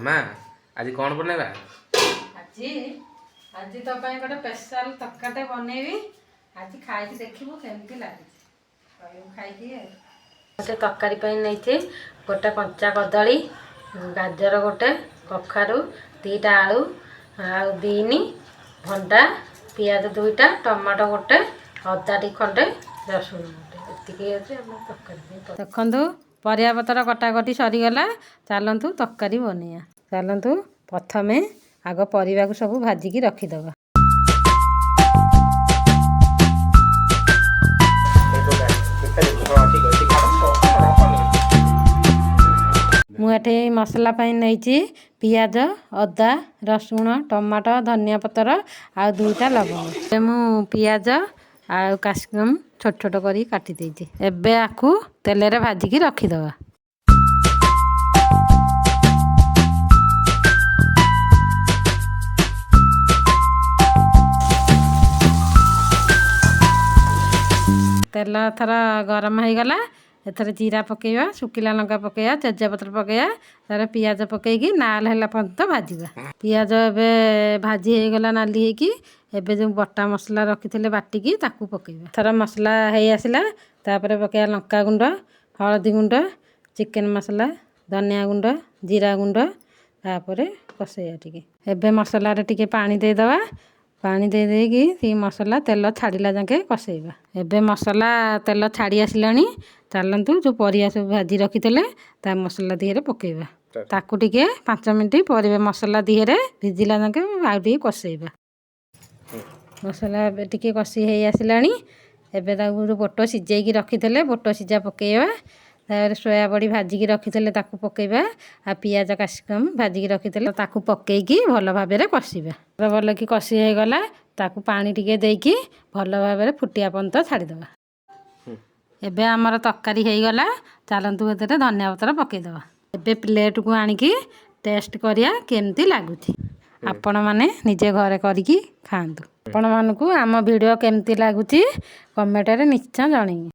ମାମା, ଆଜି କ'ଣ ବନେଇବା? ଆଜି ଆଜି ତୋ ପାଇଁ ଗୋଟେ ସ୍ପେଶାଲ ତରକାରୀଟେ ବନେଇବି। ଆଜି ଖାଇକି ଦେଖିବୁ କେମିତି ଲାଗୁଛି, କହିବୁ ଖାଇକି। ଆଉ ଗୋଟେ ତରକାରୀ ପାଇଁ ନେଇଛି ଗୋଟେ କଞ୍ଚା କଦଳୀ, ଗାଜର ଗୋଟେ, କଖାରୁ 2ଟା, ଆଳୁ ଆଉ ବିନ୍, ଭଣ୍ଡା, ପିଆଜ 2ଟା, ଟମାଟୋ ଗୋଟେ, ଅଦା ଟିକେ ଖଣ୍ଡେ, ରସୁଣ ଗୋଟେ। ଏତିକି ଅଛି ଆମ ତରକାରୀ ପାଇଁ। ଦେଖନ୍ତୁ, ପରିବାପତ୍ର କଟାକଟି ସରିଗଲା। ଚାଲନ୍ତୁ ତରକାରୀ ବନେଇବା। ଚାଲନ୍ତୁ, ପ୍ରଥମେ ଆଗ ପରିବାକୁ ସବୁ ଭାଜିକି ରଖିଦେବା। ହଁ, ଠିକ୍ ଅଛି। ମୁଁ ଏଠି ମସଲା ପାଇଁ ନେଇଛି ପିଆଜ, ଅଦା, ରସୁଣ, ଟମାଟୋ, ଧନିଆ ପତ୍ର ଆଉ 2ଟା ଲବଙ୍ଗ। ଏବେ ମୁଁ ପିଆଜ ଆଉ କାପ୍ସିକମ୍ ଛୋଟ ଛୋଟ କରିକି କାଟି ଦେଇଛି। ଏବେ ଆକୁ ତେଲରେ ଭାଜିକି ରଖିଦେବା। ତେଲ ଏଥର ଗରମ ହେଇଗଲା। ଏଥର ଜିରା ପକାଇବା, ଶୁଖିଲା ଲଙ୍କା ପକାଇବା, ତେଜପତ୍ର ପକାଇବା। ତାପରେ ପିଆଜ ପକାଇକି ନାଲ ହେଲା ପର୍ଯ୍ୟନ୍ତ ଭାଜିବା। ପିଆଜ ଏବେ ଭାଜି ହେଇଗଲା ନାଲି ହେଇକି। ଏବେ ଯେଉଁ ବଟା ମସଲା ରଖିଥିଲେ ବାଟିକି, ତାକୁ ପକାଇବା। ଏଥର ମସଲା ହେଇ ଆସିଲା। ତାପରେ ପକାଇବା ଲଙ୍କା ଗୁଣ୍ଡ, ହଳଦୀ ଗୁଣ୍ଡ, ଚିକେନ ମସଲା, ଧନିଆ ଗୁଣ୍ଡ, ଜିରା ଗୁଣ୍ଡ। ତାପରେ କଷେଇବା ଟିକେ। ଏବେ ମସଲାରେ ଟିକେ ପାଣି ଦେଇଦେବା। ପାଣି ଦେଇ ଦେଇକି ସେ ମସଲା ତେଲ ଛାଡ଼ିଲା ଯାକେ କଷେଇବା। ଏବେ ମସଲା ତେଲ ଛାଡ଼ି ଆସିଲାଣି। ଚାଲନ୍ତୁ, ଯେଉଁ ପରିବା ସବୁ ଭାଜି ରଖିଥିଲେ ତା ମସଲା ଦିହରେ ପକାଇବା। ତାକୁ ଟିକେ 5 ମିନିଟ୍ ପରିବା ମସଲା ଦିହରେ ଭିଜିଲା ଯାକେ ଆଉ ଟିକେ କଷେଇବା। ମସଲା ଏବେ ଟିକେ କଷି ହେଇ ଆସିଲାଣି। ଏବେ ତାକୁ ଯେଉଁ ବୁଟ ସିଝେଇକି ରଖିଥିଲେ, ବୁଟ ସିଝା ପକାଇବା। ତାପରେ ସୋୟା ବଡ଼ି ଭାଜିକି ରଖିଥିଲେ, ତାକୁ ପକାଇବା। ଆଉ ପିଆଜ, କାପ୍ସିକମ୍ ଭାଜିକି ରଖିଥିଲେ, ତାକୁ ପକାଇକି ଭଲ ଭାବରେ କଷିବା। ଭଲକି କଷି ହେଇଗଲା। ତାକୁ ପାଣି ଟିକେ ଦେଇକି ଭଲ ଭାବରେ ଫୁଟିବା ପର୍ଯ୍ୟନ୍ତ ଛାଡ଼ିଦେବା। ଏବେ ଆମର ତରକାରୀ ହେଇଗଲା। ଚାଲନ୍ତୁ, ଏଥିରେ ଧନିଆ ପତ୍ର ପକାଇଦେବା। ଏବେ ପ୍ଲେଟ୍କୁ ଆଣିକି ଟେଷ୍ଟ କରିବା କେମିତି ଲାଗୁଛି। ଆପଣମାନେ ନିଜେ ଘରେ କରିକି ଖାଆନ୍ତୁ। ଆପଣମାନଙ୍କୁ ଆମ ଭିଡ଼ିଓ କେମିତି ଲାଗୁଛି, କମେଣ୍ଟରେ ନିଶ୍ଚୟ ଜଣେଇବେ।